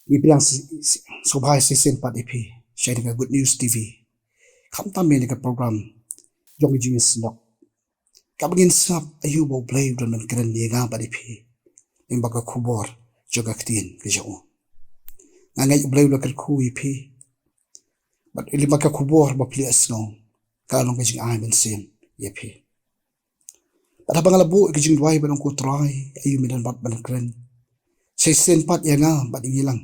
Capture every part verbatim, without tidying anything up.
Ngi pdiang sngewbha shisien pat ïa phi sha kane ka Good News T V, khamtam ïa kane ka program jong ka jingïaseng, kaba ngin sngap aïu ba U Blei u don ban kren ïa nga bad ïa phi lyngba ka khubor jong ka ktien ka jong u. Nga ngeit U Blei u la kyrkhu ïa phi bad lyngba ka khubor ba phi la ïohsngew, ka long ka jingai mynsiem ïa phi. Bad haba nga la buh ïa ka jingduwai bad ong, Ko Trai, aïu me don bad ban kren shisien pat ïa nga bad ïa ngi lang,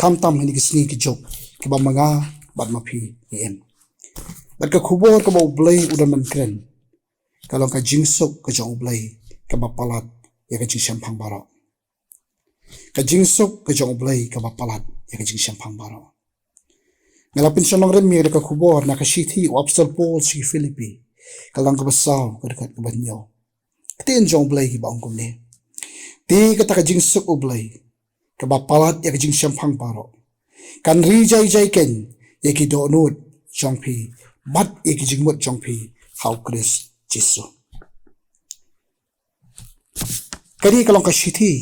khamtam ha kine ki sngi ki jop kiba ma nga bad ma phi ngi im. Bad ka khubor kaba U Blei u don ban kren ka long ka jingsuk ka jong U Blei kaba palat ïa ka jingshemphang baroh. Ka jingsuk ka jong U Blei kaba palat ïa ka jingshemphang baroh. Nga la pynshong nongrim ïa ka khubor na ka shithi u Apostol Paul sha ki Philippi, ka lynnong kaba saw, ka dkhot kaba hynñiew. Ka ktien jong U Blei kaba ong kumne: Te kata ka jingsuk U Blei kaba palat ïa ka jingshemphang baroh kan ri jai jai keiñ ïa ki dohnud jong phi bad ïa ki jingmut jong phi ha U Khrist Jisu. Kane ka long ka shithi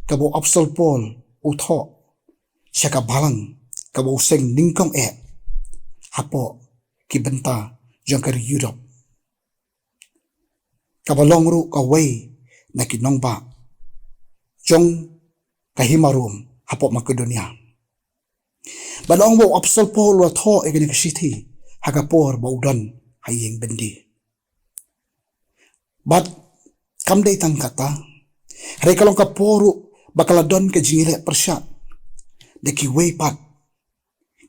kaba u Apostol Paul u thoh sha ka balang kaba u seng nyngkong eh hapoh ki bynta jong ka ri Europe, kaba long ruh kawei na ki nongbah jong ka hima Rom hapoh Makedonia. Bad la ong ba u Apostol Paul u la thoh ïa kane ka shithi ha ka por ba u don ha ïing byndi. Bad kam dei tang kata, hynrei ka long ka por ruh ba ka la don ka jingïaleh pyrshah da kiwei pat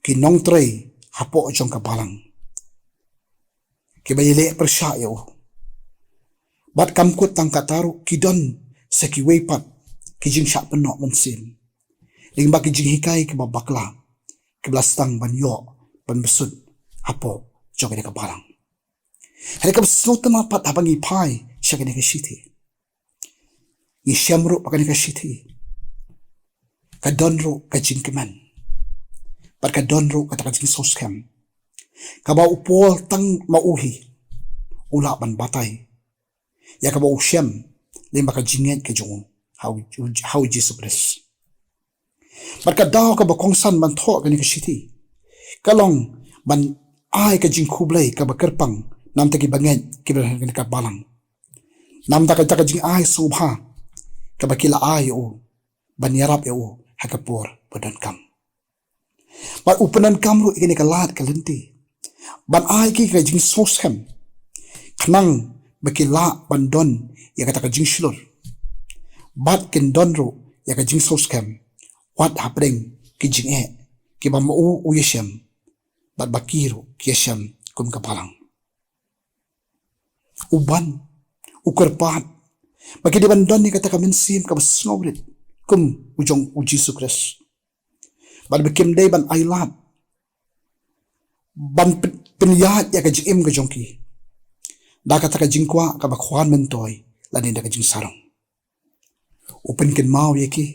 ki nongtrei hapoh jong ka balang, kiba ïaleh pyrshah ïa u. Bad kam kut tang kata ruh, ki don sa kiwei pat ki jingshah pynnoh mynsiem lyngba ki jinghikai kiba bakla kiba la sdang ban ïoh ban bsut hapoh jong kane ka balang. Hynrei kaba sngewtynnat pat, haba ngi phai sha kane ka shithi, ngi shem ruh ba kane ka shithi ka don ruh ka jingkmen bad ka don ruh kata ka jingsngewskhem kaba u Paul tang ma u hi u lah ban batai ïa kaba u shem lyngba ka jingngeit ka jong u ha u, ha u Jisu Khrist. Bad ka daw kaba kongsan ban thoh kane ka shithi ka long ban ai ka jingkhublei kaba kyrpang na bynta kiba ngeit kiba don ha kane ka balang, na bynta kata ka jingai sngewbha kaba ki la ai ïa u ban ïarap ïa u ha ka por ba donkam. Bad u pyndonkam ruh ïa kane ka lad ka lynti ban ai ki ka jingsngewskhem khnang ba ki lah ban don ïa kata ka jingshlur bad kin don ruh ïa ka jingsngewskhem wat hapdeng ki jingeh kiba ma u u ïashem bad ba ki ruh ki ïashem kum ka balang. U ban, u kyrpad ba ki dei ban don ïa kata ka mynsiem kaba sngewrit kum u jong u Jisu Khrist, bad ba kim dei ban ailad ban pyn-, pynïaid ïa ka jingim ka jong ki da kata ka jingkwah kaba khwan myntoi lane da ka jingsarong. U pynkynmaw ïa ki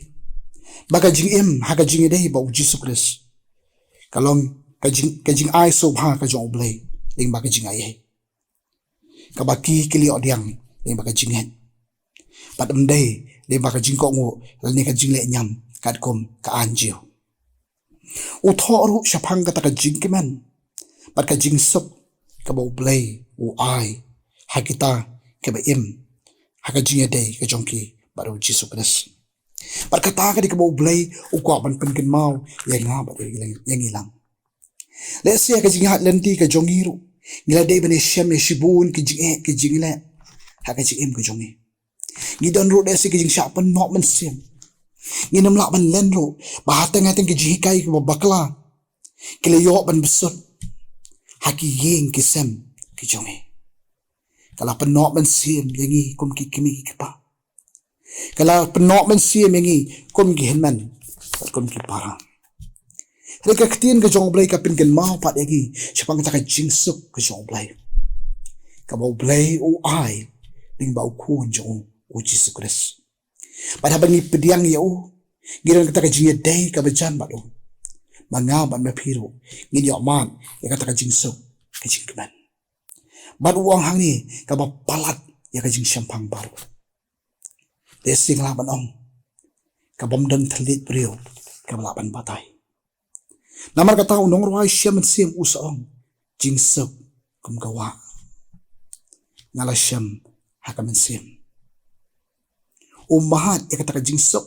ba ka jingim ha ka jingïadei bad u Jisu Khrist ka long ka jing, ka jingai sngewbha ka jong U Blei lyngba ka jingaiei kaba ki ki la ïoh pdiang lyngba ka jingngeit, bad ym dei lyngba ka jingkohnguh lane ka jingleh niam katkum ka Ain Jiw. U thoh ruh shaphang kata ka jingkmen bad ka jingsuk kaba U Blei u ai ha kita kiba im ha ka jingïadei ka jong ki bad u Jisu Khrist. Bad kata ka dei kaba U Blei u kwah ban pynkynmaw ïa nga bad ïa ngi lang. Lehse ha ka jingïaid lynti ka jong ngi ruh ngi la dei ban ïashem ïa shibun ki jingeh ki jingleh ha ka jingim ka jong ngi. Ngi don ruh lehse ki jingshah pynnoh mynsiem. Ngim lah ban len ruh ba hateng hateng ki jinghikai kiba bakla ki la ïoh ban bsut ha ki ïing ki sem ki jong ngi. Ka la pynnoh mynsiem ïa ngi kum ki kmie ki kpa. Ka la pynnoh mynsiem ïa ngi kum ki hynmen bad kum ki para. Hynrei ka ktien ka jong U Blei ka pynkynmaw pat ïa ngi shaphang kata ka jingsuk ka jong U Blei kaba U Blei u ai lyngba u Khun jong u, u Jisu Khrist. Bad haba ngi pdiang ïa u, ngi don kata ka jingïadei kaba jan bad u, ma nga bad ma phi ruh ngin ïoh mad ïa kata ka jingsuk ka jingkmen. Bad u ong hangne, kaba palat ïa ka jingshemphang baroh. Te shisha nga lah ban ong, ka bym don thylliej briew kaba lah ban batai. Namar kata u nongrwai shem mynsiem u sa ong, jingsuk kum ka wah nga la shem ha ka mynsiem. U mad ïa kata ka jingsuk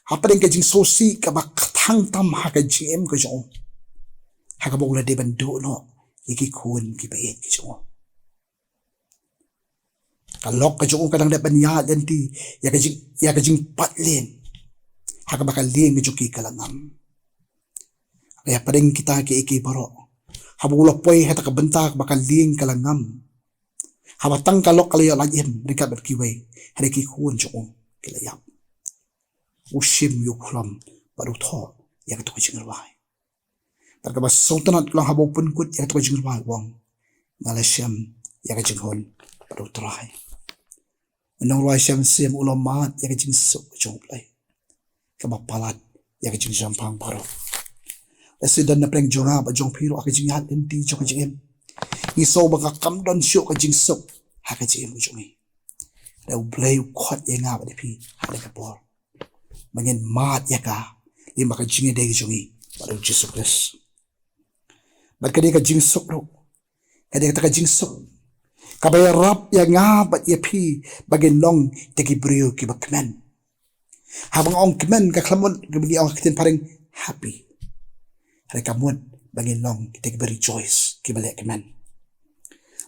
hapdeng ka jingsngewsih kaba kthang tam ha ka jingim ka jong u, ha kaba u la dei ban duh noh ïa ki khun kiba ïeit ki jong u. Ka lok ka jong u ka dang dep ban ïaid lynti ïa ka jing, ïa ka jingpait lem ha kaba ka lieng ka jong ki ka la ngam. Hapdeng kita kiei kiei baroh, haba u la poi ha kata ka bynta kaba ka lieng ka la ngam, haba tang ka lok ka la ïoh lait im ryngkat bad kiwei, hynrei ki khun jong u ki la ïap. U shim, u khlem bad u thoh ïa kato ka jingrwai. Bad kaba sngewtynnat ka long haba u pynkut ïa kato ka jingrwai u ong, nga la shem ïa ka jinghun bad U Trai. U nongrwai shem mynsiem u la mad ïa ka jingsuk ka jong U Blei kaba palat ïa ka jingjam pang baroh. Lehse don na pdeng jong nga bad jong phi ruh ha ka jingïaid lynti jong ka jingim, ngi sngew ba ka kam don shuh ka jingsuk ha ka jingim ka jong ngi. Hynrei U Blei u khot ïa nga bad ïa phi ha kane ka por ba ngin mad ïa ka lyngba ka jingïadei ka jong ngi bad U Jisu Khrist. Bad ka dei ka jingsuk ruh, ka dei kata ka jingsuk kaba ïarap ïa nga bad ïa phi ba ngin long kita ki briew kiba kmen. Haba nga ong kmen, ka khlem mut ba ngi ong ha ka ktien phareng happy. Hynrei ka mut ba ngin long kita kiba rejoice, kiba leh kmen.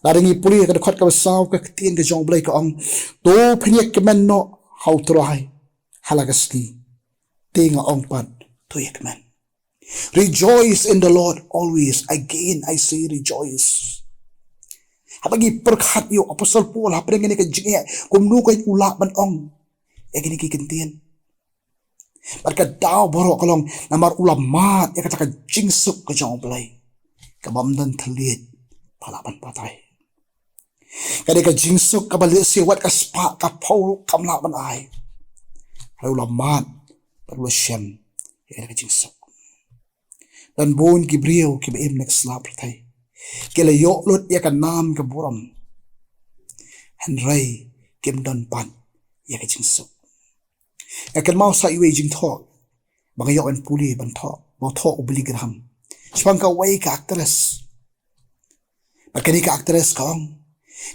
Lada ngi pule ha ka dkhot kaba saw ka ktien ka jong U Blei ka ong, to phin ïa kmen noh ha U Trai ha la ka sngi. Te nga ong pat, to ïa kmen. Rejoice in the Lord always. Again I say rejoice. Haba ngi pyrkhat ïa u Apostol Paul hapdeng kane ka jingeh, kumno kein u lah ban ong ïa kine ki kyntien. Bad ka daw baroh ka long namar u la mad ïa kata ka jingsuk ka jong U Blei kaba ym don thylliej ba lah ban batai. Ka dei ka jingsuk kaba lehse wat ka spah ka phew ruh kam lah ban ai. Hynrei u la mad bad u la shem ïa kata ka jingsuk. Don bun ki briew kiba im na ka sla pyrthei ki la ïoh lut ïa ka nam ka burom, hynrei kim don pat ïa ka jingsuk. Nga kynmaw sa iwei i jingthoh ba nga ïoh ban pule ban thoh, ba thoh u Billy Graham shaphang kawei ka actress. Bad kane ka actress ka ong,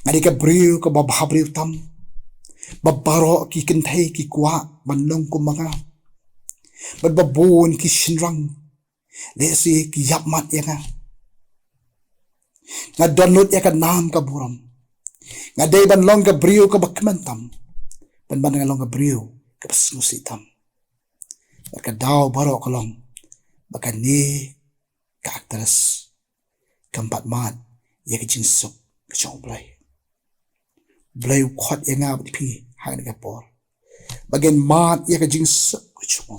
nga dei ka briew kaba bhabriew tam, ba baroh ki kynthei ki kwah ban long kum ma nga, bad ba bun ki shynrang lehse ki ïap mat ïa nga. Nga don lut ïa ka nam ka burom, nga dei ban long ka briew kaba kmen tam, ban ban nga long ka briew kaba sngewsih tam. Bad ka daw baroh ka long ba kane ka actress kam pat mad ïa ka jingsuk ka jong U Blei. U Blei u khot ïa nga bad phi ha kane ka por ba ngin mad ïa ka jingsuk ka jong u.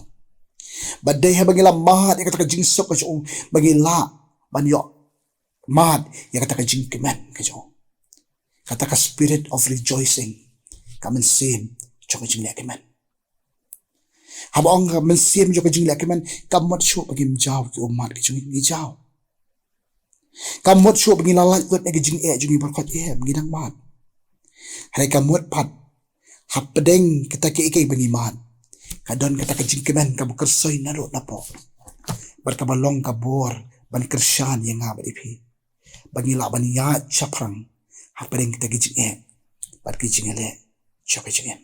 Ba dei haba ngi la mad ïa kata ka jingsuk ka jong u ba ngi lah ban ïoh mad ïa kata ka jingkmen ka jong u, kata ka spirit of rejoicing, ka mynsiem jong ka jingleh kmen. Haba ong ka mynsiem jong ka jingleh kmen, kam mut shuh ba ngim jaw ki ummat ki jong ngi, ngi jaw. Kam mut shuh ba ngi la lait lut na ka jingeh jong ngi baroh, em, ngi dang mad. Hynrei ka mut pat hapdeng kata kiei kiei ba ngi mad, ka don kata ka jingkmen kaba kyrsoi naduh napoh, bad kaba long ka bor ban kyrshan ïa nga bad ïa phi ba ngi lah ban ïaid shaphrang hapdeng kata ka jingeh bad ka jingeh leh jong ka jingim.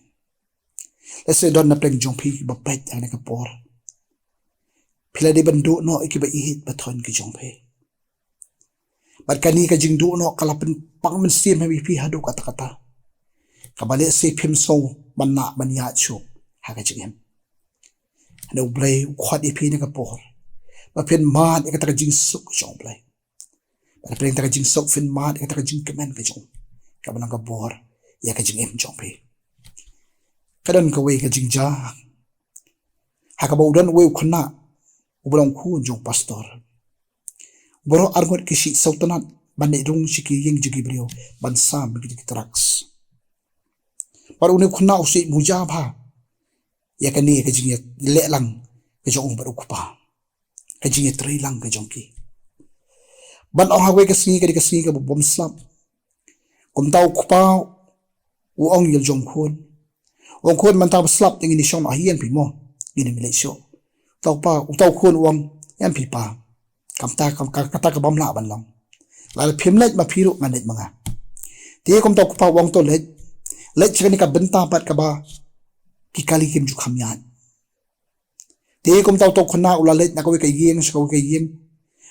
Lehse don na pdeng jong phi ba peit ha kane ka por, phi la dei ban duh noh ïa kiba ïeit ba thoh ki jong phi. Bad kane ka jingduh noh ka la pynpang mynsiem ha phi haduh katta katta, kaba lehse phim sngew ban lah ban ïaid shuh ha ka jingim. Hynrei U Blei u khot ïa phi ha kane ka por ba phin mad ïa kata ka jingsuk jong U Blei. Bad pdeng kata ka jingsuk phin mad ïa kata ka jingkmen ka jong u, kaba long ka bor ïa ka jingim jong phi. Ka don kawei ka jingjia ha kaba u don uwei u khynnah uba long khun jong u pastor. U baroh arngut ki shu sngewtynnat ban leit rung sha ki ïing jong ki briew ban sam ïa ki drugs. Bad une u khynnah u shu muja bha ïa kane ka jingïaleh lang ka jong u bad u kpa, ka jingïatreilang ka jong ki. Ban ong ha kawei ka sngi, ka dei ka sngi kaba bym slap. Kumta u kpa u ong ïa la jong u khun, u ong, khun, mynta ba slap te ngin ïa shong noh ha ïing phi mo, ngin ym leit shuh. Uta u pa, uta u khun u ong, em phi pa. Kam ta, kam, ka, kata ka bym lah ban long. Lada phim leit ma phi ruh ngan leit ma nga. Te kumta u kpa u ong to leit. Leit sha kane ka bynta pat kaba ki kali kim ju kham ïaid. Te kumta uta u khynnah u la leit na kawei ka ïing sha kawei ka ïing.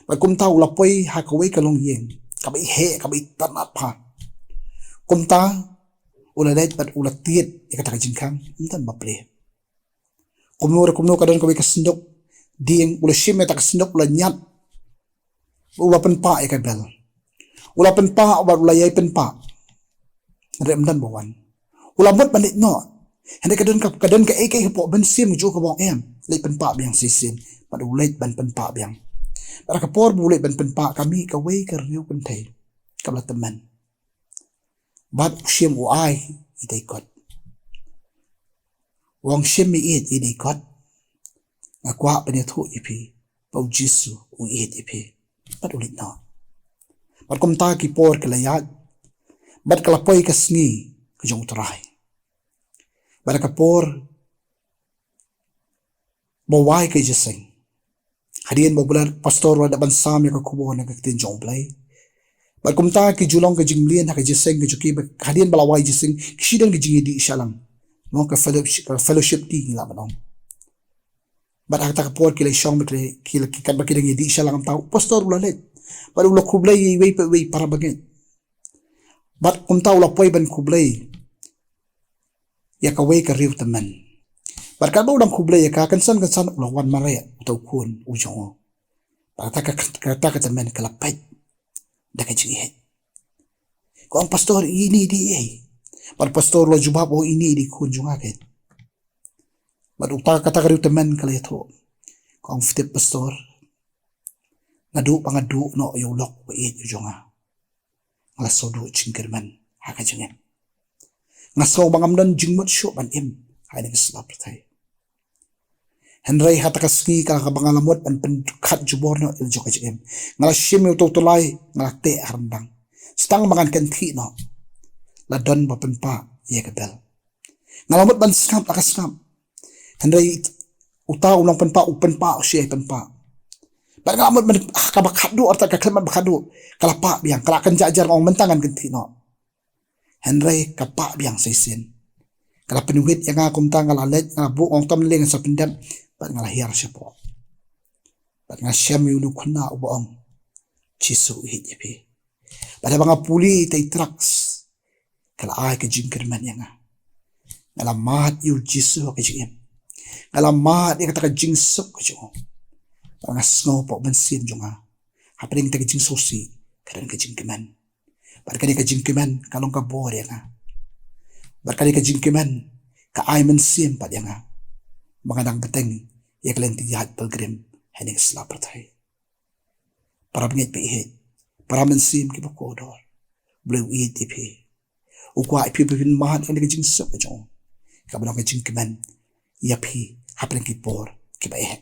Bad kumta u la poi ha kawei ka longïing kaba i heh, kaba i tnat bha. Kumta u la leit bad u la tied ïa kata ka jingkhang, ym don ba plie. Kumno re kumno ka don kawei ka synduk dieng, u la shim ïa kata ka synduk, u la ñiad. U la pynpah ïa ka bel. U la pynpah bad u la ïai pynpah. Hynrei ym don ba wan. U la mut ban leit noh. Hynrei ka don ka, ka don kaei kaei hapoh mynsiem jong u kaba ong em, leit pynpah biang shisien. Bad u leit ban pynpah biang. Bad ha ka por ba u leit ban pynpah ka mih kawei ka riew kynthei kaba la tymmen. Bad u shim u ai ïa i dei kot. U ong shim ïa i dei kot. Nga kwah ban ïathuh ïa phi ba u Jisu u ïeit ïa phi. Bad u leit noh. Bad kumta ki por ki la ïaid. Bad ka la poi ka sngi ka jong u Trai. Bad ka por ba wai ka jingïaseng. Hadien ba u pastor u la dep ban sam ïa ka khubor na ka ktien jong U Blei. Bad kumta ki ju long ka jingmlien ha ka jingïaseng ka jong ki, bad hadien ba la wai jingïaseng ki shu don ka jingïadih shallang. Mo ka fellowship, ka fellowship tea ngi lah ban ong. Bad ha kata ka por ki la shong bad ki la, ki la, ki katba ki dang ïadih shallang kumta u pastor u la leit. Bad u la khublei ïa iwei pa iwei para bangeit. Bad kumta u la poi ban khublei ïa kawei ka riew tymmen. Bad katba u dang khublei ïa ka, kynsan kynsan u la wan mareh uta u khun u jong u. Bad kata ka, kata ka tymmen ka la peit da ka jingïeit. Ka ong, "Pastor, ine i dei ei?" Bad pastor u la jubab, "Oh, ine i dei i khun jong nga keiñ." Bad uta kata ka riew tymmen ka la ïathuh. Ka ong, "Phi tip pastor, naduh ba nga duh noh ïa u lok ba ïeit u jong nga, nga la sngewduh jingkyrmen ha ka jingim. Nga sngew ba ngam don jingmut shuh ban im ha kane ka sla pyrthei. Hynrei ha kata ka sngi kaba nga la mut ban pynkhot jubor noh ïa la jong ka jingim, nga la shim ïa uta u tyllai, nga la teh ha ryndang. Tang ba ngan kynthih noh, la don ba pynpah ïa ka bel. Nga la mut ban sngap, la ka sngap. Hynrei uta u nongpynpah u pynpah, u shu ïai pynpah. Bad nga la mut ban, ah, kaba khatduh, artat ka khlem ban ba khatduh, ka la pah biang, ka la kynja jar, nga ong mynta ngan kynthih noh." Hynrei ka pah biang shisien. Ka la pynwit ïa nga, kumta nga la leit, nga la buh, nga ong, "Tam lei, ngan sa pyndep." Bad nga la hiar shapoh. Bad nga shem ïa une u khynnah uba ong, "Jisu u ïeit ïa phi." Bad haba nga pule ïa ita i tracts, ka la ai ka jingkyrmen ïa nga. Nga la mad ïa u Jisu ha ka jingim. Nga la mad ïa kata ka jingsuk ka jong u. Bad nga sngew hapoh mynsiem jong nga, hapdeng kata ka jingsngewsih ka don ka jingkmen. Bad kane ka jingkmen ka long ka bor ïa nga. Bad kane ka jingkmen ka ai mynsiem pat ïa nga ba nga dang bteng ïa ka lynti ïaid pilgrim ha kane ka sla pyrthei. Para bangeit ba ïeit, para mynsiem kiba kordor, U Blei u ïeit ïa phi. U kwah ïa phi ba phin mad ïa kane ka jingsuk ka jong u, kaba long ka jingkmen ïa phi hapdeng ki por kiba eh,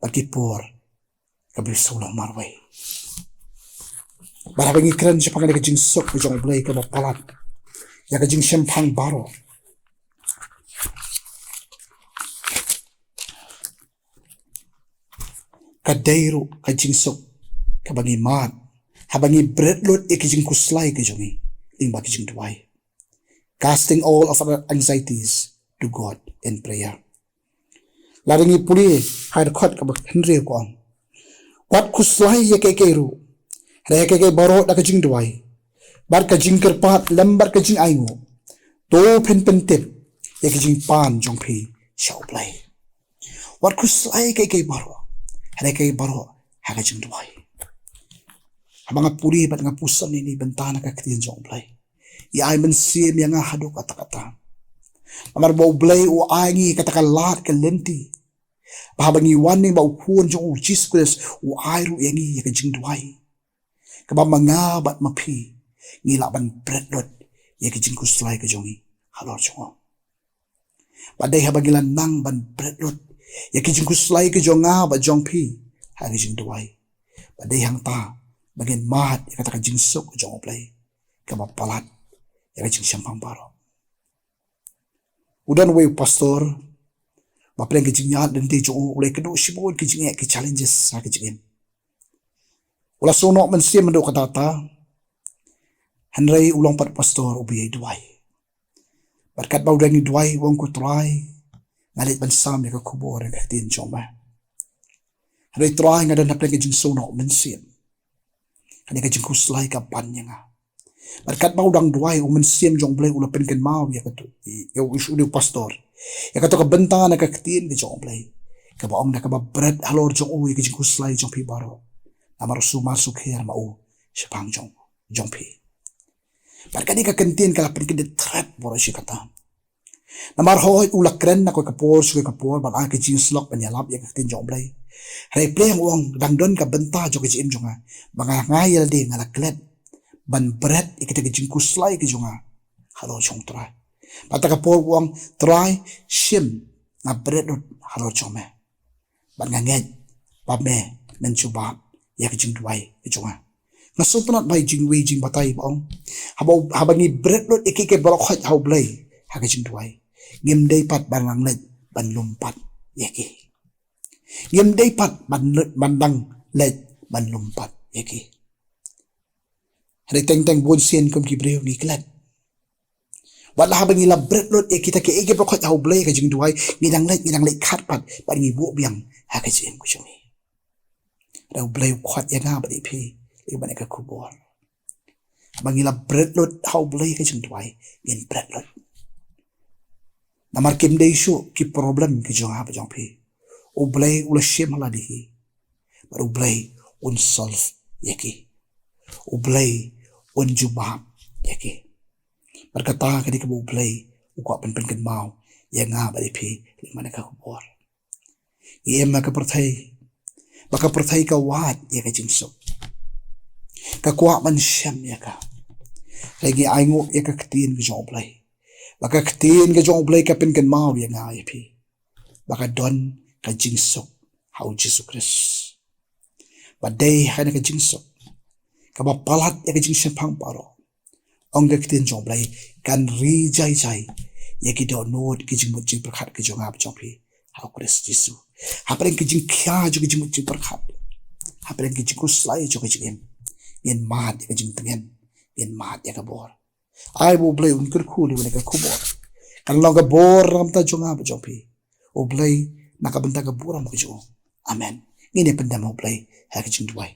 bad ki por kaba shu long marwei. Bad haba ngi kren shaphang kane ka jingsuk ka jong U Blei kaba palat ïa ka jingshemphang baroh, ka dei ruh ka jingsuk kaba ngi mad haba ngi bret lut ïa ki jingkhuslai ka jong ngi lyngba ki jingduwai. Casting all of our anxieties to God in prayer. Lada ngi pule ha dkhot kaba hynriew ka ong, "Wat khuslai ïa kiei kiei ruh, hynrei ha kiei kiei baroh da ka jingduwai bad ka jingkyrpad lem bad ka jingainguh, to phin pyntip ïa ki jingpan jong phi sha U Blei." Wat khuslai ïa kiei kiei baroh, hynrei kiei baroh ha ka jingduwai. Haba nga pule bad nga pyrshang ïa kane ka bynta na ka ktien jong U Blei, i ai mynsiem ïa nga haduh katta katta. Namar ba U Blei u ai ngi kata ka lad ka lynti ba haba ngi wan lyngba u Khun jong u Jisu Khrist, u ai ruh ïa ngi ïa ka jingduwai, kaba ma nga bad ma phi ngi lah ban bret lut ïa ka jingkhuslai ka jong ngi halor jong u. Bad dei haba ngi la nang ban bret lut ïa ka jingkhuslai ka jong nga bad jong phi ha ka jingduwai, bad dei hangta ba ngin mad ïa kata ka jingsuk ka jong U Blei kaba palat ïa ka jingshemphang baroh. U don uwei u pastor Ba pdeng ka jingïaid lynti jong u, u la ïakynduh shibun ki jingeh, ki challenges ha ka jingim. U la sngewnoh mynsiem haduh katta katta. Hynrei u long pat pastor uba ïai duwai. Bad katba u dang ïai duwai u ong, ko Trai, nga leit ban sam ïa ka khubor ïa ka ktien jong me. Hynrei Trai, nga don hapdeng ka jingsngewnoh mynsiem. Kane ka jingkhuslai ka ban ïa nga. Bad katba u dang duwai, u Mynsiem jong U Blei u la pynkynmaw ïa kato, ïa u, ïa u pastor, ïa kato ka bynta na ka ktien ka jong U Blei, kaba ong da kaba bret halor jong u ïa ka jingkhuslai jong phi baroh, namar u sumar sukher ma u shaphang jong, jong phi. Bad kane ka kyntien ka la pynkyndit trep baroh shi katta. Namar hooid u la kren na kawei ka por sha kawei ka por ban ai ka jingïasyllok ban ïalap ïa ka ktien jong U Blei. Hynrei pdeng u ong, dang don ka bynta jong ka jingim jong nga, ba nga, nga ïa lade nga la klet ban bret ïa kita ki jingkhuslai ki jong nga halor jong U Trai. Bad kata ka por u ong, Trai, shim, nga bret lut halor jong me. Bad nga ngeit ba me men jubab ïa ka jingduwai ka jong nga. Nga sngewtynnat ba i jingwei jingbatai ba ong, haba, haba ngi bret lut ïa ki, ki baroh khoit ha U Blei ha ka jingduwai, ngim dei pat ban nang leit ban lum pat ïa ki. Ngim dei pat ban, ban nang leit ban lum pat ïa ki. Hynrei teng teng bun sien kum ki briew ngi klet. Wat la haba ngi la bret lut ïa kita kiei kiei baroh khoit ha U Blei ha ka jingduwai, ngi dang leit, ngi dang leit khadkhat pat, bad ngi buh biang ha ka jingim ka jong ngi. Hynrei U Blei u khot ïa nga bad ïa phi, leit ban ai ka khubor. Haba ngi la bret lut ha U Blei ha ka jingduwai, ngin bret lut. Namar kim dei shuh ki problem ki jong nga bad jong phi. U Blei u la shim ha lade hi. Bad U Blei un solve ïa ki. U Blei un jubab ïa ki. Bad kata ka dei kaba U Blei u kwah ban pynkynmaw ïa nga bad ïa phi, leit ban ai ka khubor. Ngi im ha ka pyrthei, ba ka pyrthei ka wad ïa ka jingsuk. Ka kwah ban shem ïa ka. Hynrei ngi ainguh ïa ka ktien ka jong U Blei, ba ka ktien ka jong U Blei ka pynkynmaw ïa nga ïa phi ba ka don ka jingsuk ha U Jisu Khrist. Ba dei ha kane ka jingsuk kaba palat ïa ka jingshemphang baroh. Ong ka ktien jong U Blei, kan ri jai jai ïa ki dohnud ki jingmut jingpyrkhat ki jong nga bad jong phi ha U Khrist Jisu. Hapdeng ki jingkhia jong ki jingmut jingpyrkhat, hapdeng ki jingkhuslai jong ki jingim, ngin mad ïa ka jingtngen, ngin mad ïa ka bor. Ai ba U Blei un kyrkhu ïa kane ka khubor, kan long ka bor na ka bynta jong nga bad jong phi, U Blei, na ka bynta ka burom ka jong u. Amen. Ngin ïa pyndem ha U Blei ha ka jingduwai.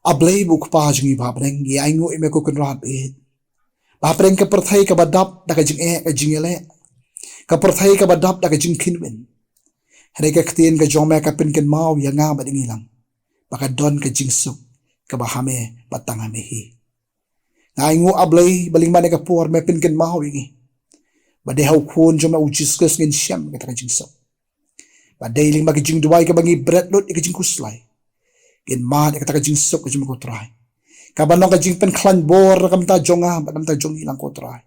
A Blei ba u Kpa jong ngi ba ha bneng, ngi ainguh ïa me ko Kynrad ba ïeit, ba hapdeng ka pyrthei kaba dap da ka jingeh ka jingïaleh, ka pyrthei kaba dap da ka jingkynwin, hynrei ka ktien ka jong me ka pynkynmaw ïa nga bad ïa ngi lang ba ka don ka jingsuk kaba ha me bad tang ha me hi. Nga ainguh, A Blei, ba lyngba kane ka por me pynkynmaw ïa ngi ba dei ha U Khun jong me U Jisu Khrist ngin shem ïa kata ka jingsuk. Ba dei lyngba ka jingduwai kaba ngi bret lut ïa ka jingkhuslai, ngin mad ïa kata ka jingsuk ka jong me ko Trai, kaba long ka jingpynkhlaiñ bor na ka bynta jong nga bad na ka bynta jong ngi lang ko Trai.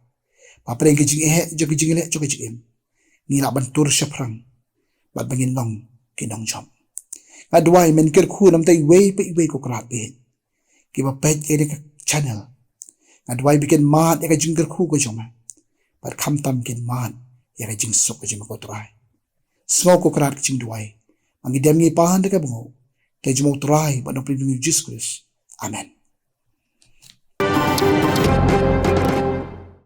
Ba hapdeng ka jingeh jong ka jingïaleh jong ka jingim, ngi lah ban tur shaphrang bad ba ngin long ki nongjop. Nga duwai men kyrkhu na ka bynta iwei pa iwei ko Kynrad ba ïeit kiba peit ïa kane ka channel. Nga duwai ba kin mad ïa ka jingkyrkhu ka jong me, bad khamtam kin mad ïa ka jingsuk ka jong me ko Trai. Sngew ko Kynrad ka jingduwai. Ma ngi dem ngi pan da ka byngaw, ha ka kyrteng jong U Trai bad U Blei U Jisu Khrist. Amen.